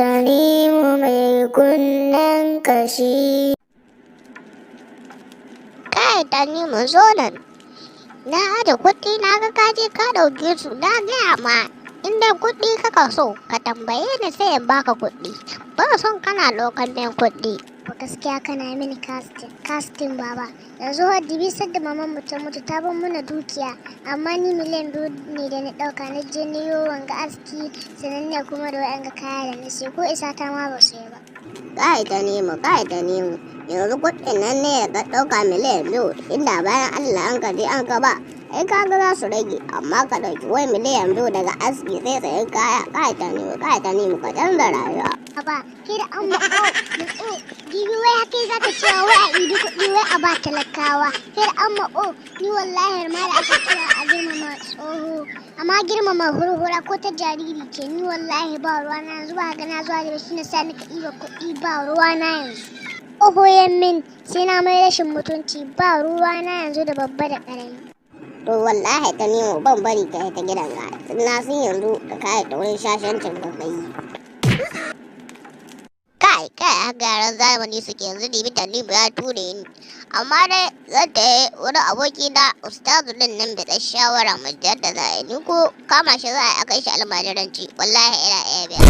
Tanimu mai kunnen kashi. Kai Tanimu, zo nan. Na aje kuɗi, na ga ka je ka ɗauke su. Na gaya ma, in dai kuɗi kaka so, ka tambaye ni sai in baka kuɗi. Ba son kana ɗaukar min kuɗi. Ba gaskiya, kana mini casting casting, baba. Yanzu har dibi sadda maman mu ta mutu, ta bar muna dukiya, amma ni miliyan 2 ne da na dauka na je na yi wanga aski, sannan ne kuma da wa'anga kaya da na sai, ko isa ta ma ba su yi ba. Kai Tanimu, kai Tanimu, yanzu kuɗin nan ne da ka ɗauka miliyan 2, inda bayan Allah an ka je an ka ba, ai ka ga za su rage, amma ka ɗauki wai miliyan 2 daga aski sai sayan kaya. Kai Tanimu, kai Tanimu, ka canza rayuwa. Baba, ke da an mako mako dibi, wai haka za ka cewa wai a idi kuɗi, wai a ba talakawa. Ke da an mako, ni wallahi ma da aka cewa a girmama tsoho, amma girmama hurhura ko ta jariri ce, ni wallahi ba ruwa na yanzu. Ba ga na zuwa da shi na sa nika ɗiba kuɗi, ba ruwa na yanzu. Tsoho min sai na mai rashin mutunci, ba ruwa na yanzu da babba da ƙarami. To wallahi Tanimu, ban bari ka ta gidan ga, na sun yanzu ka kai ta wurin shashancin ka kai. Kai kai, haka yaran zamani suke yanzu. Dibi, Tanimu ya ture ni, amma dai zan ta yi wani aboki na ustazu din nan bai shawara mu yadda za a yi. Ni ko kama shi za a kai shi almajiranci, wallahi ina iya biya.